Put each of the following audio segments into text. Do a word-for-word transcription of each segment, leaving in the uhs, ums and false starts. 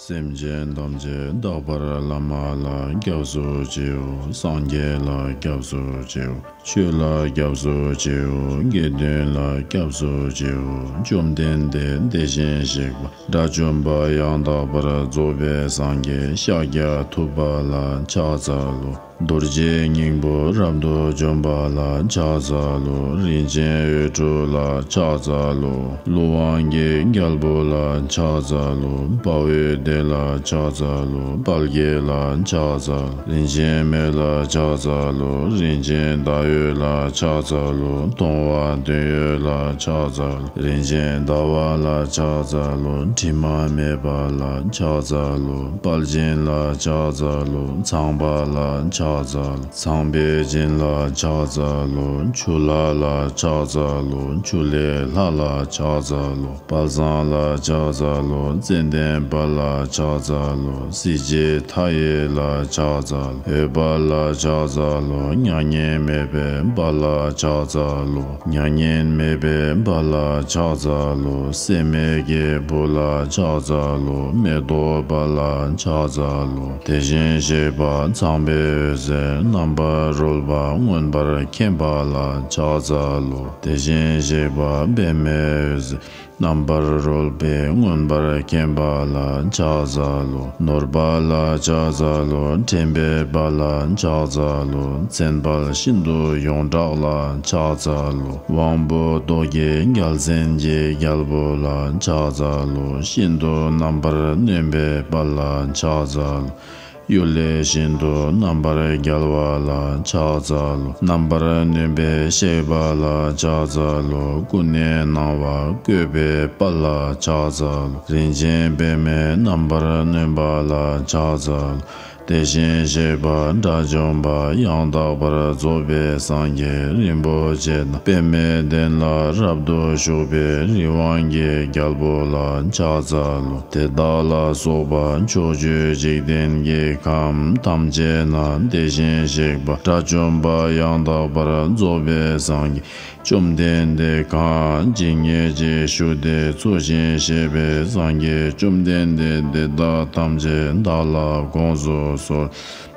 སེམས་ཅན་ཐམས་ཅད་རྟག་པར་བླ་མ་ལ་སྐྱབས་སུ་མཆིའོ། སངས་རྒྱས་ལ་སྐྱབས་སུ་མཆིའོ། ཆོས་ལ་སྐྱབས་སུ་མཆིའོ། དགེ་འདུན་ལ་སྐྱབས་སུ་མཆིའོ། བཅོམ་ལྡན་འདས་དེ་བཞིན་གཤེགས་པ་དགྲ་བཅོམ་པ་ཡང་དག་པར་རྫོགས་པའི་སངས་རྒྱས་ཤཱཀྱ་ཐུབ་པ་ལ་ཕྱག་འཚལ་ལོ། རྡོ་རྗེ་སྙིང་པོ་རབ་ཏུ་འཇོམས་པ་ལ་ཕྱག་འཚལ་ལོ། རིན་ཆེན་འོད་འཕྲོ་ལ་ཕྱག་འཚལ་ལོ། ཀླུ་དབང་གི་རྒྱལ་པོ་ལ་ཕྱག་འཚལ་ལོ། དཔའ་བོའི་སྡེ་ལ་ཕྱག་འཚལ་ལོ། དཔལ་དགྱེས་ལ་ཕྱག་འཚལ་ལོ། རིན་ཆེན་མེ་ལ་ཕྱག་འཚལ་ལོ། རིན་ཆེན་ཟླ་འོད་ལ་ཕྱག་འཚལ་ལོ། མཐོང་བ་དོན་ཡོད་ལ་ཕྱག་འཚལ་ལོ། རིན་ཆེན་ཟླ་བ་ལ་ཕྱག་འཚལ་ལོ། དྲི་མ་མེད་པ་ལ་ཕྱག་འཚལ་ལོ། དཔལ་སྦྱིན་ལ་ཕྱག་འཚལ་ལོ། ཚངས་པ་ལ་ཕྱག་འཚལ་ལོ། ཚངས་པའི་སྦྱིན་ལ་ཕྱག་འཚལ་ལོ། ཆུ་ལྷ་ལ་ཕྱག་འཚལ་ལོ། ཆུ་ལྷའི་ལྷ་ལ་ཕྱག་འཚལ་ལོ། དཔལ་བཟང་ལ་ཕྱག་འཚལ་ལོ། ཙན་དན་དཔལ་ལ་ཕྱག་འཚལ་ལོ། གཟི་བརྗིད་མཐའ་ཡས་ལ་ཕྱག་འཚལ་ལོ། འོད་དཔལ་ལ་ཕྱག་འཚལ་ལོ། མྱ་ངན་མེད་པའི་དཔལ་ལ་ཕྱག་འཚལ་ལོ། མྱ་ངན་མེད་པའི་དཔལ་ལ་ཕྱག་འཚལ་ལོ། སྲེད་མེད་ཀྱི་བུ་ལ་ཕྱག་འཚལ་ལོ། མེ་ཏོག་དཔལ་ལ་ཕྱག་འཚལ་ལོ། དེ་བཞིན་གཤེགས་པ་ཚངས་པའི་འོད་ཟེར་རྣམ་པར་རོལ་པ་མངོན་པར་མཁྱེན་པ་ལ་ཕྱག་འཚལ་ལོ། དེ་བཞིན་གཤེགས་པ་པདྨའི་འོད་ཟེར་རྣམ་པར་རོལ་པས་མངོན་པར་མཁྱེན་པ་ལ་ཕྱག་འཚལ་ལོ། ནོར་དཔལ་ལ་ཕྱག་འཚལ་ལོ། འདྲེན་པའི་དཔལ་ལ་ཕྱག་འཚལ་ལོ། མཚན་དཔལ་ཤིན་ཏུ་ཡོངས་གྲགས་ལ་ཕྱག་འཚལ་ལོ། དབང་པོ་རྟོག་གེའི་རྒྱལ་མཚན་གྱི་རྒྱལ་པོ་ལ་ཕྱག་འཚལ་ལོ། ཤིན་ཏུ་རྣམ་པར་གནོན་པའི་དཔལ་ལ་ཕྱག་འཚལ་ལོ། གཡུལ་ལས་ཤིན་ཏུ་རྣམ་པར་རྒྱལ་བ་ལ་ཕྱག་འཚལ་ལོ། རྣམ་པར་གནོན་པའི་གཤེགས་པ་ལ་ཕྱག་འཚལ་ལོ། ཀུན་ནས་སྣང་བ་བཀོད་པའི་དཔལ་ལ་ཕྱག་འཚལ་ལོ། རིན་ཆེན་པདྨས་རྣམ་པར་གནོན་པ་ལ་ཕྱག་འཚལ་ལོ། དེ་བཞིན་གཤེགས་པ་དགྲ་བཅོམ་པ་ཡང་དག་པར་རྫོགས་པའི་སངས་རྒྱས་རིན་པོ་ཆེ་དང་། པདྨའི་གདན་ལ་རབ་ཏུ་བཞུགས་པའི་རི་དབང་གི་རྒྱལ་པོ་ལ་ཕྱག་འཚལ་ལོ། དེ་དག་ལ་སོགས་པ་ཕྱོགས་བཅུའི་འཇིག་རྟེན་གྱི་ཁམས་ཐམས་ཅད་ན་དེ་བཞིན་གཤེགས་པ་དགྲ་བཅོམ་པ་ཡང་དག་པར་རྫོགས་པའི་སངས་རྒྱས་བཅོམ་ལྡན་འདས་གང་ཇི་སྙེད་ཅིག་བཞུགས་ཏེ་འཚོ་ཞིང་གཞེས་པའི་སངས་རྒྱས་བཅོམ་ལྡན་འདས་དེ་དག་ཐམས་ཅད་བདག་ལ་དགོངས་སུ་གསོལ།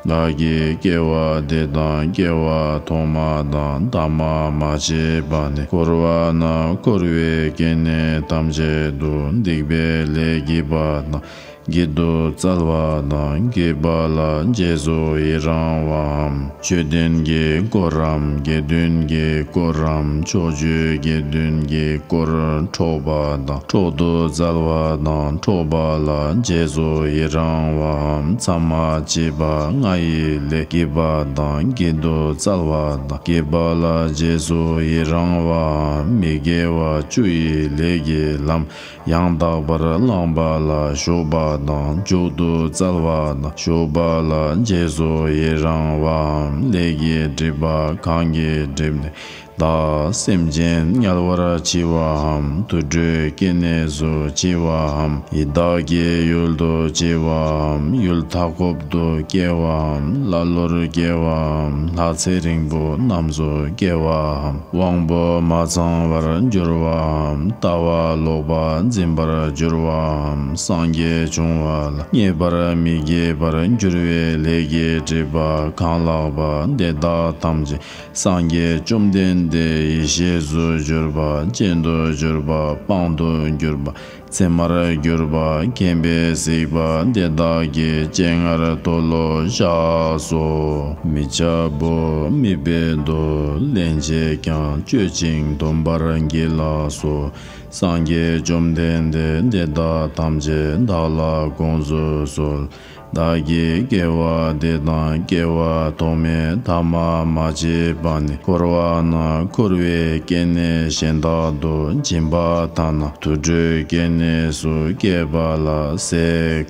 བདག་གིས་སྐྱེ་བ་འདི་དང་སྐྱེ་བ་ཐོག་མ་དང་ཐ་མ་མ་མཆིས་པ་ནས་འཁོར་བ་ན་འཁོར་བའི་སྐྱེ་གནས་ཐམས་ཅད་དུ་སྡིག་པའི་ལས་བགྱིས་པ་དང་། བགྱིད་དུ་སྩལ་བ་དང་། བགྱིས་པ་ལ་རྗེས་སུ་ཡི་རང་བའམ། ཆོས་དོན་གྱི་དཀོར་རམ། དགེ་འདུན་གྱི་དཀོར་རམ། ཕྱོགས་བཅུའི་དགེ་འདུན་གྱི་དཀོར་འཕྲོག་པ་དང་། འཕྲོག་ཏུ་སྩལ་བ་དང་། འཕྲོག་པ་ལ་རྗེས་སུ་ཡི་རང་བའམ། མཚམས་མ་མཆིས་པ་ལྔ་ཡི་ལས་བགྱིས་པ་དང་། བགྱིད་དུ་སྩལ་བ་དང་། བགྱིས་པ་ལ་རྗེས་སུ་ཡི་རང་བའམ། མི་དགེ་བ་བཅུ་ཡི་ལས་ཀྱི་ལམ་ཡང་དག་པར་བླངས་པ་ལ་ཞུགས་པ་དང་། འཇུག་ཏུ་སྩལ་བ་དང་། ཞུགས་པ་ལ་རྗེས་སུ་ཡི་རང་བའམ། ལས་ཀྱི་སྒྲིབ་པ་གང་གིས་བསྒྲིབས་ནས་བདག་སེམས་ཅན་དམྱལ་བར་མཆི་བའམ། དུད་འགྲོའི་སྐྱེ་གནས་སུ་མཆི་བའམ། ཡི་དྭགས་ཀྱི་ཡུལ་དུ་མཆི་བའམ། ཡུལ་མཐའ་འཁོབ་ཏུ་སྐྱེ་བའམ། ཀླ་ཀློར་སྐྱེ་བའམ། ལྷ་ཚེ་རིང་པོ་རྣམས་སུ་སྐྱེ་བའམ། དབང་པོ་མ་ཚང་བར་འགྱུར་བའམ། ལྟ་བ་ལོག་པ་འཛིན་པར་འགྱུར་བའམ། སངས་རྒྱས་འབྱུང་བ་ལ་མཉེས་པར་མི་བགྱིད་པར་འགྱུར་བའི་ལས་ཀྱི་སྒྲིབ་པ་གང་ལགས་པ་དེ་དག་ཐམས་ཅད་སངས་རྒྱས་བཅོམ་ལྡན་འདས་ཡེ་ཤེས་སུ་གྱུར་པ། སྤྱན་དུ་གྱུར་པ། དཔང་དུ་གྱུར་པ། ཚད་མར་གྱུར་པ། མཁྱེན་པས་གཟིགས་པ་དེ་དག་གི་སྤྱན་སྔར་མཐོལ་ལོ་བཤགས་སོ། མི་འཆབ་བོ། མི་སྦེད་དོ། སླན་ཆད་ཀྱང་གཅོད་ཅིང་སྡོམ་པར་བགྱིད་ལགས་སོ། སངས་རྒྱས་བཅོམ་ལྡན་འདས་དེ་དག་ཐམས་ཅད་བདག་ལ་དགོངས་སུ་གསོལ། བདག་གིས་སྐྱེ་བ་འདི་དང་སྐྱེ་བ་ཐོག་མའི་ཐ་མ་མ་མཆིས་པ་ནས་འཁོར་བ་ན་འཁོར་བའི་སྐྱེ་གནས་གཞན་དག་ཏུ་སྦྱིན་པ་དག་ན་དུད་འགྲོའི་སྐྱེ་གནས་སུ་སྐྱེས་པ་ལ་ཟས་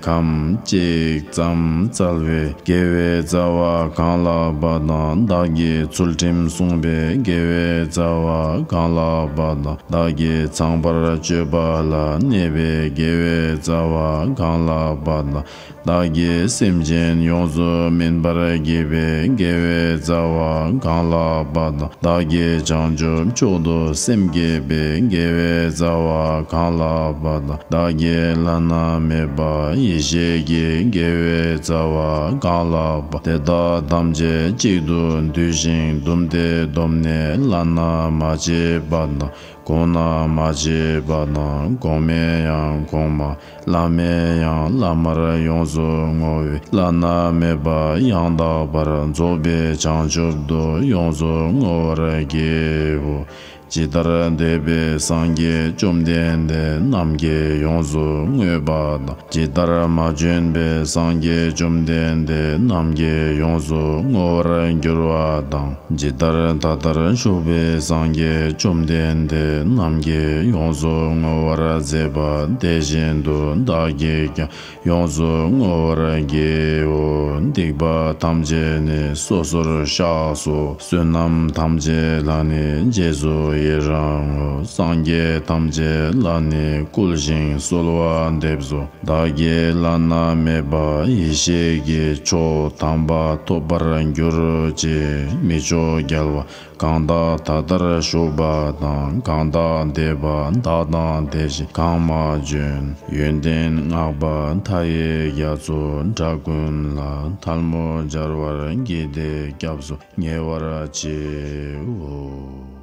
ཁམ་གཅིག་ཙམ་སྩལ་བའི་དགེ་བའི་རྩ་བ་གང་ལགས་པ་དང་། བདག་གིས་ཚུལ་ཁྲིམས་བསྲུངས་པའི་དགེ་བའི་རྩ་བ་གང་ལགས་པ་དང་། བདག་གིས་ཚངས་པར་སྤྱོད་པ་ལ་གནས་པའི་དགེ་བའི་རྩ་བ་གང་ལགས་པ་དང་། བདག་གི་ སེམས་ཅན་ཡོངས་སུ་སྨིན་པར་བགྱིས་པའི་དགེ་བའི་རྩ་བ་གང་ལགས་པ་དང་། བདག་གིས་བྱང་ཆུབ་མཆོག་ཏུ་སེམས་བསྐྱེད་པའི་དགེ་བའི་རྩ་བ་གང་ལགས་པ་དང་། བདག་གི་བླ་ན་མེད་པ་ཡེ་ཤེས་ཀྱི་དགེ་བའི་རྩ་བ་གང་ལགས་པ། དེ་དག་ཐམས་ཅད་གཅིག་ཏུ་བསྡུས་ཤིང་བཟླུམས་ཏེ་བསྡོམས་ནས་བླ་ན་མ་མཆིས་པ་དང་། གོང་ན་མ་མཆིས་པ་དང་། གོང་མའི་ཡང་གོང་མ། བླ་མའི་ཡང་བླ་མར་ཡོངས་སུ་བསྔོ་བས། བླ་ན་མེད་པ་ཡང་དག་པར་རྫོགས་པའི་བྱང་ཆུབ་ཏུ་ཡོངས་སུ་བསྔོ་བར་བགྱིའོ། ཇི་ལྟར་འདས་པའི་སངས་རྒྱས་བཅོམ་ལྡན་འདས་རྣམས་ཀྱིས་ཡོངས་སུ་བསྔོས་པ་དང་། ཇི་ལྟར་མ་བྱོན་པའི་སངས་རྒྱས་བཅོམ་ལྡན་འདས་རྣམས་ཀྱིས་ཡོངས་སུ་བསྔོ་བར་འགྱུར་བ་དང་། ཇི་ལྟར་ད་ལྟར་བཞུགས་པའི་སངས་རྒྱས་བཅོམ་ལྡན་འདས་རྣམས་ཀྱིས་ཡོངས་སུ་བསྔོ་བར་མཛད་པ་དེ་བཞིན་དུ་བདག་གིས་ཀྱང་ཡོངས་སུ་བསྔོ་བར་བགྱིའོ། སྡིག་པ་ཐམས་ཅད་ནི་སོ་སོར་བཤགས་སོ། བསོད་ནམས་ཐམས་ཅད་ལ་ནི་རྗེས་སུ་ཡི་རང་ངོ་། སངས་རྒྱས་ཐམས་ཅད་ལ་ནི་བསྐུལ་ཞིང་གསོལ་བ་འདེབས་སོ། བདག་གིས་བླ་ན་མེད་པ་ཡེ་ཤེས་ཀྱི་མཆོག་དམ་པ་ཐོབ་པར་གྱུར་ཅིག། མི་མཆོག་རྒྱལ་བ་གང་དག་ད་ལྟར་བཞུགས་པ་དང་། གང་དག་འདས་པ་བདག་དང་དེ་བཞིན་གང་མ་བྱོན། ཡོན་ཏན་བསྔགས་པ་མཐའ་ཡས་རྒྱ་མཚོ་འདྲ་ཀུན་ལ། ཐལ་མོ་སྦྱར་བར་བགྱིས་ཏེ་སྐྱབས་སུ་ཉེ་བར་མཆིའོ།